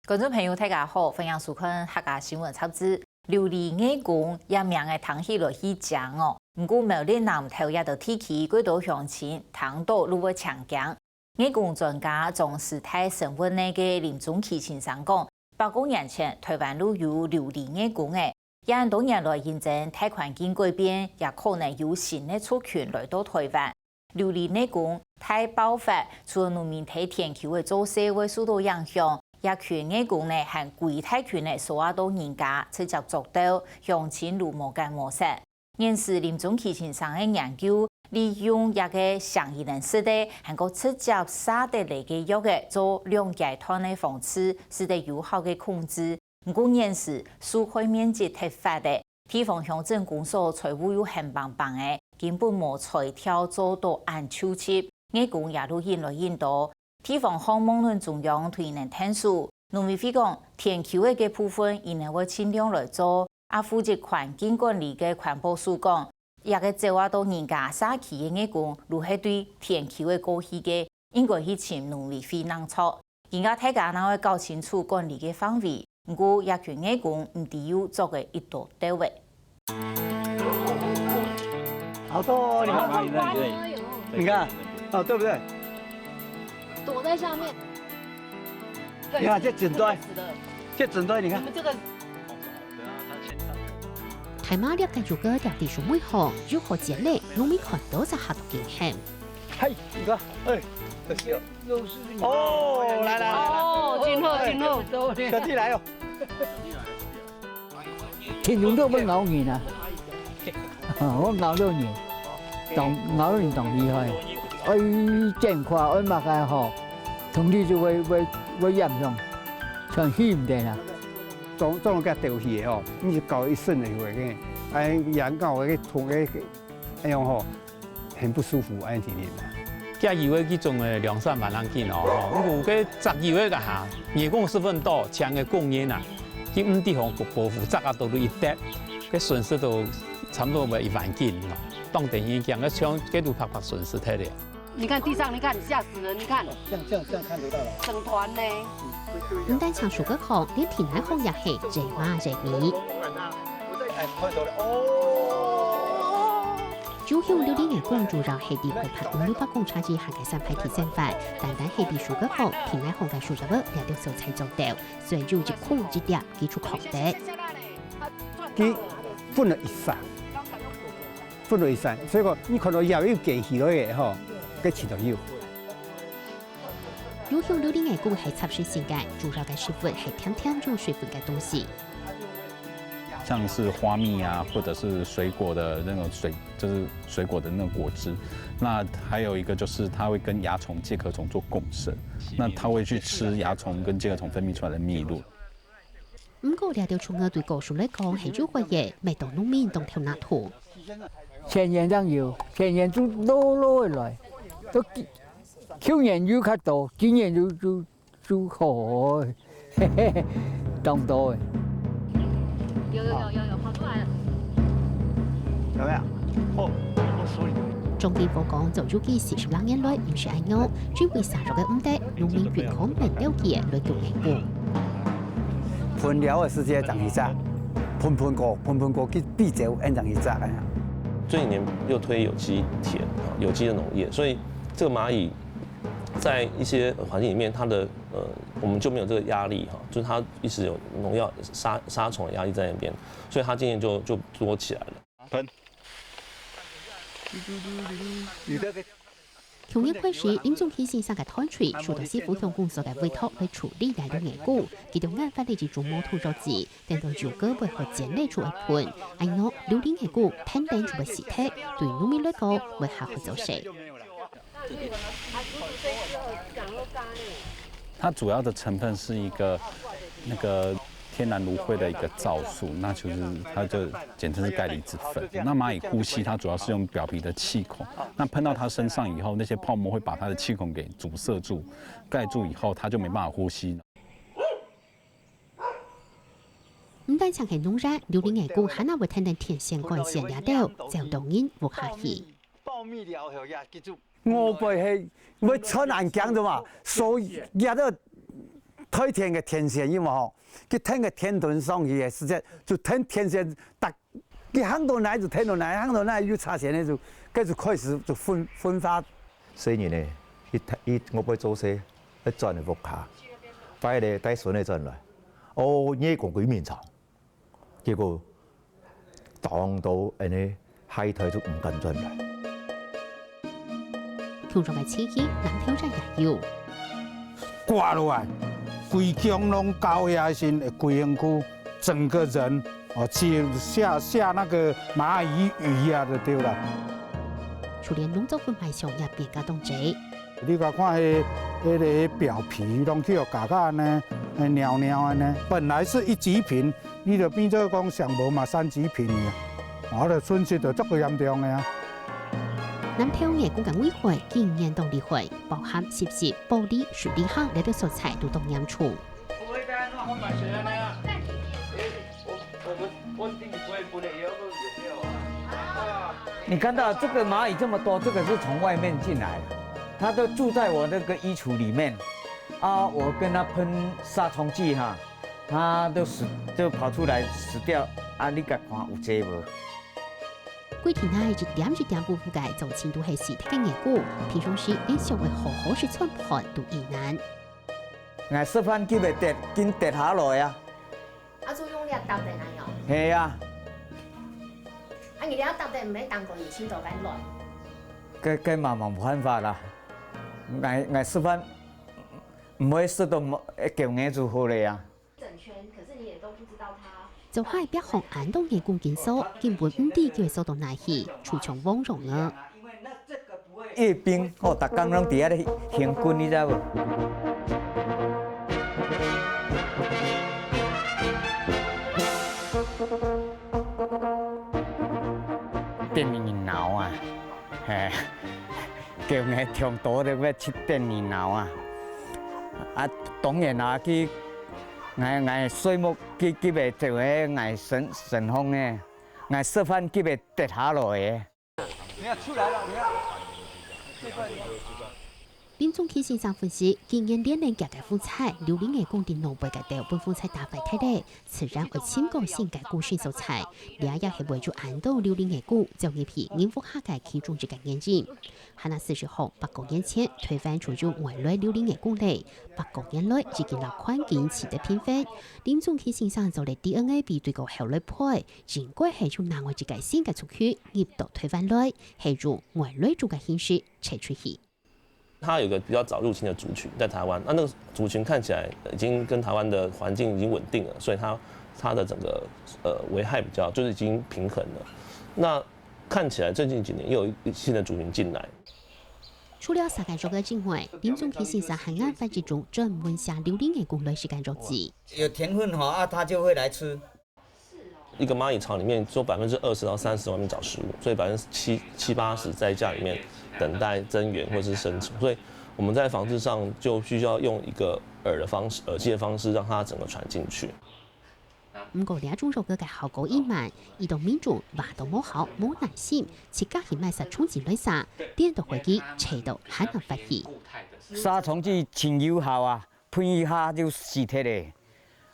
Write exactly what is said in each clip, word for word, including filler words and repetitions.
觀眾朋友，大家好，歡迎收看客家新聞雜誌。琉璃藝工，這名仔聽起來係靚哦，毋過苗栗南投這兜地區，幾多鄉親聽到就會青驚。藝工專家、中師大生活系个林宗奇先生講，百過年前，臺灣就有琉璃藝工仔，這恁多年來認真大環境改變，也可能有新个族群來到臺灣。 琉璃藝工大爆發，除了農民在田坵个做事會受到影響，這群藝工呢還歸大群仔掃啊到人家，直接捉到鄉親就無結無煞。現時林宗奇先生个研究，利用這个聲音能食个，還過直接撒得來个藥仔，做兩階段个方式，使得有效个控制。毋過現時受害面積忒闊了， 地方鄉鎮公所財務又閒梆梆仔，根本無才調做到恁就急，藝工也就引來引到。地方項望等中央推能𢯭手，農委會講，田坵仔个部分，佢等會盡量來做。啊負責環境管理个環保署講，這个走啊到人家社區个藝工，就係對田坵仔過去个，應該去尋農委會正著。 今下大家正會搞清楚管理个範圍，毋過這群藝工毋知又捉个一多兜仔。好多哦，你看，你看，哦，對不對？躲在下面。你看這整堆，這整堆，你看。你們這個 大馬力个竹篙跌在水面項，又好毽咧，農民看到就嚇到驚喊。嗨，你看，哎，哦，來來來來，哦，真好，真好。小弟來哦。天龍都會咬人啊，啊，會咬到人，當，咬人當厲害。愛剪開，愛麼个吼，同理就會，會，會染上，全死毋得啦。 撞，撞到佢丟去个吼，你就搞一身个血个，哎，羊羔个痛个，哎喲吼，很不舒服，哎，天天啊。這油个這種个量產還恁緊哦，吼，毋過該摘油个該下，人工十分多，請个工人啊，佢毋知好保護，摘啊到一跌，該損失都差不多會一萬斤咯。當地人講，該像該都白白損失忒了。 你看地上，你看，嚇死人！你看，這樣，這樣，這樣看得到了。整團呢。毋單淨樹个項，連田泥項也係齊麻齊密。哎，看到了，哦。就像琉璃藝工主要係在開發五六百公尺以下个山排地生活，單單係在樹个項，田泥項个樹葉仔，這兜素材做到，所以有一空一點，佢就囥得。佢分了一散。 分類散，所以講你看到葉有捲起來个吼，該其實有。有向琉璃藝工係雜食性个，主要个食物係甜甜有水分个東西。像是花蜜啊，或者是水果的那种水，就是水果的那种果汁。那还有一个就是它会跟蚜虫、介壳虫做共生，那它会去吃蚜虫跟介壳虫分泌出来的蜜露。 毋過這兜蟲仔對高樹來講係有害个，乜當農民當頭那痛。前年正有，前年就落落个來，都舊年又較多，今年就就就好，嘿嘿，當多个。有有有有有跑出來了。有沒有？哦，我手裡頭。中地火光早就幾四十零年來毋係恁樣，因為沙肉个毋得，農民運空門了解來救藝工。 糞尿个時節正去摘，糞糞過，糞糞過去比較，恁正去摘个。这几年又推有机田、有机的农业，所以这个蚂蚁在一些环境里面，它的呃，我们就没有这个压力哈，就是它一直有农药杀杀虫的压力在那边，所以它今年就就多起来了。喷。你这个舊年開始，林宗奇先生个團隊受到市府鄉公所个委託來處理這兜藝工，佢兜研發了一種模土藥劑，等到有機會好整理出一盆，恁樣琉璃藝工天天就會死忒，對農民來講會較好做事。它主要的成分是一个那个天然芦荟的一个皂素，那就是它就简称是钙离子粉。那蚂蚁呼吸，它主要是用表皮的气孔，那喷到它身上以后，那些泡沫会把它的气孔给阻塞住、盖住以后，它就没办法呼吸。毋單淨係農人，琉璃藝工還會跈等電線管線這兜，走到人屋下去。爆蜜了後也記住。我不會會穿恁驚的嘛，手也都開田个田線，有無吼？去跈个田崙上去个時節，就跈田線，逐，佢行到哪就跈到哪，行到哪有插線个就，該就開始就分，分化。細人呢，一，一，我愛做事，愛轉去屋下，帶咧，帶孫仔轉來，哦，你講鬼面長。 結果當到恁呢，下一代就毋敢轉來。共樣个情形，南投縣也有。掛落來，規江攏高壓性的規園區，整個人哦，去下，下那個螞蟻雨啊，就對了。就連農作物賣相也變甲當濟。 你共看彼，彼个表皮攏去予咬甲恁呢，欸，扭扭恁呢。本來是一級品，你就變做講上無嘛三級品了，哦，就損失就足嚴重个啊。南投藝工个危害竟然當厲害，包含濕食、玻璃、水泥坑這兜素材都當嚴重。 你看到這個螞蟻這麼多，這個是從外面進來的，牠都住在我那個衣櫥裡面，啊，我跟牠噴殺蟲劑哈，牠都死，就跑出來死掉，啊，你共看有濟無？規田內一點一點分布个，早前都係死忒个藝工，平常時連想愛好好食餐飯都已難。 𠊎食飯佢會跌，緊跌下來啊。啊，就用這搭等來哦。係啊。啊，你這搭等毋係當過有清楚間亂？該，該嘛無辦法啦。𠊎，𠊎食飯毋會食到狗牙就好了啊。整圈，可是你也都不知道它。 灶下壁項恁多藝工緊掃，根本毋知佢會掃到哪去，就像往常个。越冰，哦，逐工攏佇遐咧行軍，你知無？電影鬧啊，嘿，狗牙忒多了，愛去電影鬧啊。啊，當然啊，佢 𠊎，𠊎睡目佢，佢會走个，𠊎身，身項个，𠊎食飯佢會跌下來个。你看出來了，你看。林宗啟先生分析，今年連連幾個風災，琉璃藝工在農會个豆分風災打壞忒咧，自然會尋個新个過生所在。這也係為著恁多琉璃藝工走入去人屋下个其中一個原因。 還有四十項百過年前，臺灣就有外來琉璃藝工咧。百過年來，已經摎環境試忒平衡。林宗啟先生做了DNA比對過後來配，應該係有另外一個新个族群入到臺灣來，係用外來種个形式摕出去。它有一個比較早入侵的族群在臺灣，那那個族群看起來已經跟臺灣的環境已經穩定了，所以它，它的整個，呃，危害比較，就是已經平衡了。那 看起來最近幾年又有一新的族群進來。除了殺該肉个之外，林宗啟先生還研發一種專門寫琉璃藝工來食該肉子。有甜分吼，啊，牠就會來吃。一個螞蟻巢裡面，只有百分之二十到三十外面找食物，所以百分之七，七八十在架裡面等待增援或是生存。所以我們在防治上就必須要用一個餌的方式，餌劑的方式，讓牠整個傳進去。 毋過這種肉个效果已慢，已到民眾話到無效、無耐心，自家去買殺蟲劑來殺，顛倒會去摕到還難發去。殺蟲劑盡有效啊，噴一下就死忒咧。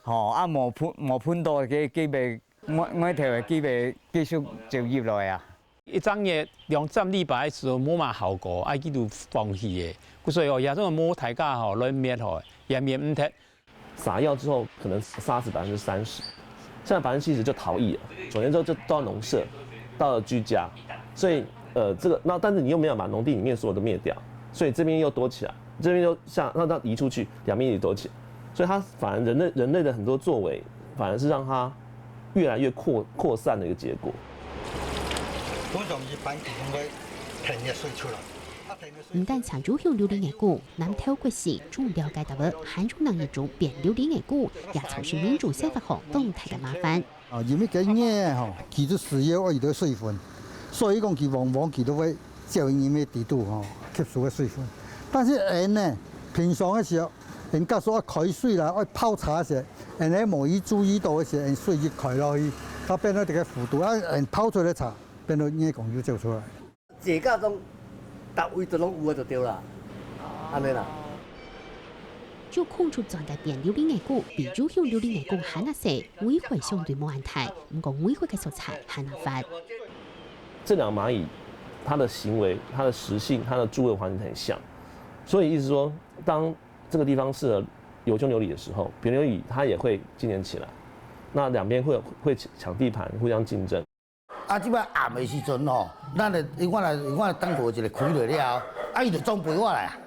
吼，啊，無噴，無噴到，佢，佢會，外，外頭个佢會繼續走入來啊。一隻月兩三禮拜个時候無麼效果，啊，佢就放棄个。故所以哦，這種無大家吼來滅吼，也滅毋忒。 撒藥之後，可能殺死百分之三十，剩下百分之七十就逃逸了。首先之後就到農舍，到了居家，所以呃，這個那但是你又沒有把農地裡面所有的滅掉，所以這邊又多起來，這邊又下那那移出去，兩邊也多起來，所以它反而人類人類的很多作為，反而是讓它越來越擴擴散的一個結果。通常一般佢會噴一水出來，啊噴一水毋單淨有向琉璃藝工，南投國小中了解到个還有另一種變琉璃藝工，也造成民眾生活項當大个麻煩。啊，因為該葉吼，佢就需要愛有个水分，所以講佢往往佢都會照因為底肚吼吸收个水分。但是𫣆呢，平常个時候，𫣆假使愛開水啦，愛泡茶个時候，𫣆呢無去注意到个時候，𫣆水一開落去，它變到這個弧度，啊，𫣆泡出來个茶，變到葉公又走出來。 這个種，逐位都攏有啊，就對啦，按呢啦。就空出轉个變琉璃眼牯，比如像琉璃眼牯還較細，危害相對無恁大，毋過危害个素材還較闊。這兩個螞蟻，它的行為、它的食性、它的住的環境很像，所以意思說，當這個地方適合游匈琉璃的時候，扁琉璃它也會漸漸起來，那兩邊會有會搶地盤，互相競爭。 啊，這擺暗的時陣吼，咱就我來我來等候一个開落了後，啊，伊就總飛過來啊。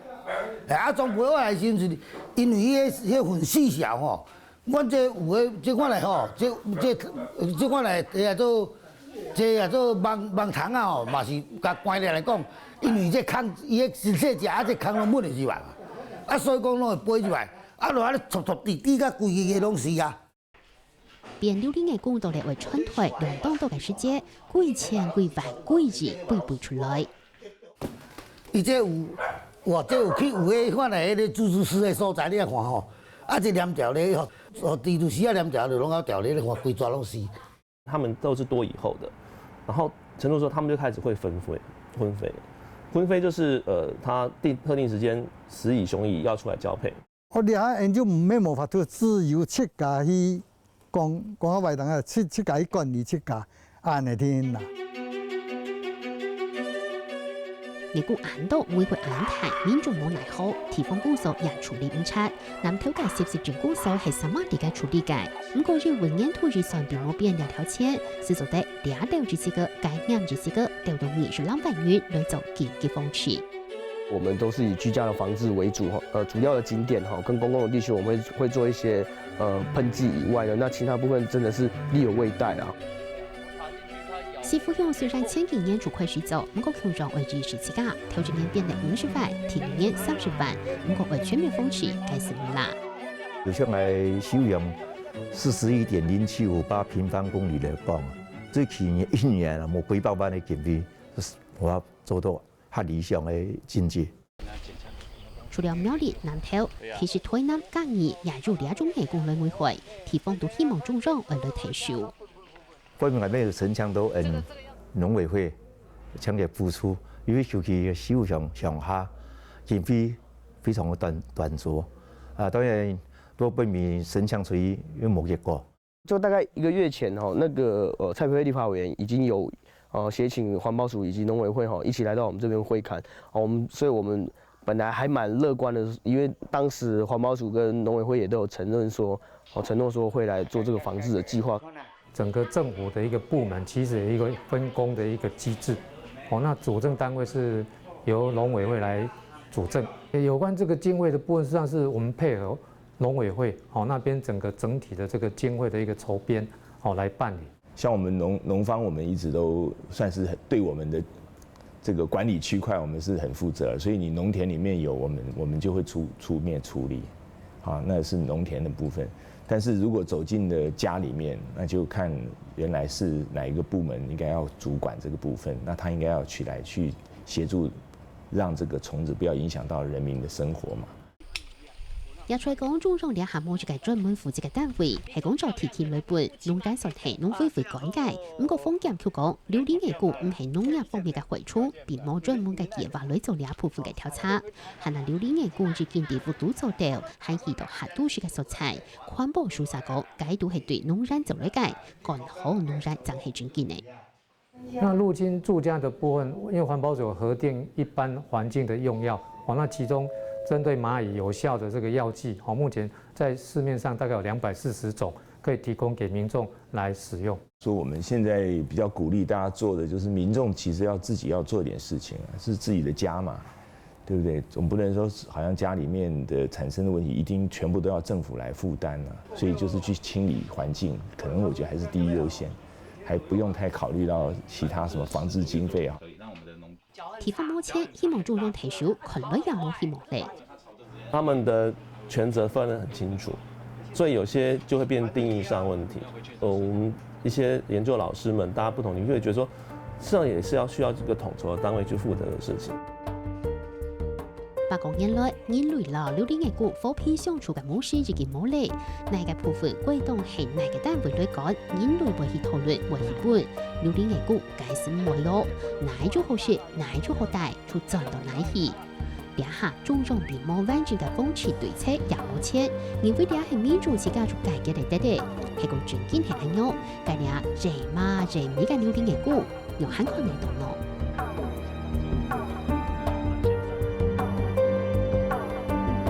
啊，總飛過來的時陣是，因為伊迄迄份死潲吼，阮這有的這款來吼，這這這款來這叫做這叫做網網蟲啊吼，嘛是甲關了來講，因為這空伊迄真細隻啊，這空攏滿會入來嘛，啊，所以講攏會飛入來，啊，落來咧撮撮滴滴甲規个个攏是啊。 變琉璃眼牯到底愛傳代兩當多个時節，幾千、幾萬、幾億飛飛出來。伊這有，哇，這有去有迄款的迄个蜘蛛絲的所在，你來看吼，啊，這黏條咧吼，哦，蜘蛛絲啊黏條就攏要掉咧，你看規逝攏是。他們都是多蟻後的，然後陳洛說他們就開始會分飛，分飛，分飛就是呃，他定特定時間雌蟻雄蟻要出來交配。 哦，你啊，𫣆就毋免無法度自由自家去講，講較歹聽啊，自自家去管理自家，安尼天啦。眼牯恁多，危害恁大，民眾無奈何，地方公所也處理毋掣。南投个集集鎮公所係三萬地个處理个，毋過因為年度預算並無編這條錢，只做得掠兜一息个，該拈一息个，兜到二十零萬元來做緊急防治。 我們都是以居家的防治為主哈，呃，主要的景點哈，跟公共的地區，我們會會做一些呃噴劑以外呢，那其他部分真的是力有未逮啊。四府鄉雖然前幾年就開始做，毋過共樣愛二十自家，頭一年編了五十萬，第二年三十萬，毋過愛全面封起，該係無啦。就像來修養四十一點零七五八平方公里來講，這去年一年啊，無幾百萬的經費，我做到 較理想的經濟。除了苗栗、南投，其實台南、嘉義也有這種眼牯來危害，地方都希望中央愛來𢯭手。國民黨內的城鄉都嗯農委會強烈付出，因為尤其修養鄉下經費非常的短短缺啊，當然都被民城鄉所以又無結果。 就大概一個月前吼，那個呃蔡培慧立法委員已經有呃協請環保署以及農委會吼一起來到我們這邊會勘，哦，我們所以我們本來還蠻樂觀的，因為當時環保署跟農委會也都有承認說，哦承諾說會來做這個防治的計劃。整個政府的一個部門其實有一個分工的一個機制，哦，那主政單位是由農委會來主政。有關這個經費的部分，實際上是我們配合 農委會哦那邊整個整體的這個經費的一個籌編哦來辦理。像我們農農方，我們一直都算是很對我們的這個管理區塊，我們是很負責，所以你農田裡面有我們，我們就會出出面處理，啊，那是農田的部分。但是如果走進了家裡面，那就看原來是哪一個部門應該要主管這個部分，那他應該要起來去協助，讓這個蟲子不要影響到人民的生活嘛。 也就係講，中央這下無一個專門負責个單位，係講照地契來分，農單算係農委會管个。毋過風險就講，琉璃眼牯毋係農業方面个害蟲，並無專門个計畫來做這部分个調查。還有琉璃眼牯已經在屋肚做竇，還去到較都市个所在，環保署則講，該都係對農園走來个，管好農園正係正經个。 那入侵住家的部分，因為環保署有核定一般環境的用藥，哦，那其中針對螞蟻有效的這個藥劑，哦，目前在市面上大概有兩百四十種可以提供給民眾來使用。所以我們現在比較鼓勵大家做的，就是民眾其實要自己要做點事情啊，是自己的家嘛，對不對？總不能說好像家裡面的產生的問題一定全部都要政府來負擔啊，所以就是去清理環境，可能我覺得還是第一優先。 還不用太考慮到其他什麼防治經費啊。地方無錢，希望中央𢯭手，看來也無希望咧。他們的權責分得很清楚，所以有些就會變定義上的問題。呃，我們一些研究老師們，大家不同領域會覺得說，實際上也是要需要這個統籌的單位去負責的事情。 百過年來，人類摎琉璃眼牯和平相處个模式已經無咧。哪個部分該當係哪個單位來管，人類會去討論，會去分。琉璃眼牯該係毋會哦，哪一種好食，哪一種好戴，就轉到哪去。這下中央並無完整个方式對策也無錢，認為這係民主自家做解決个得个，係講真經係恁樣，該這惹麻惹尾个扭等个鼓，又還看得到呢？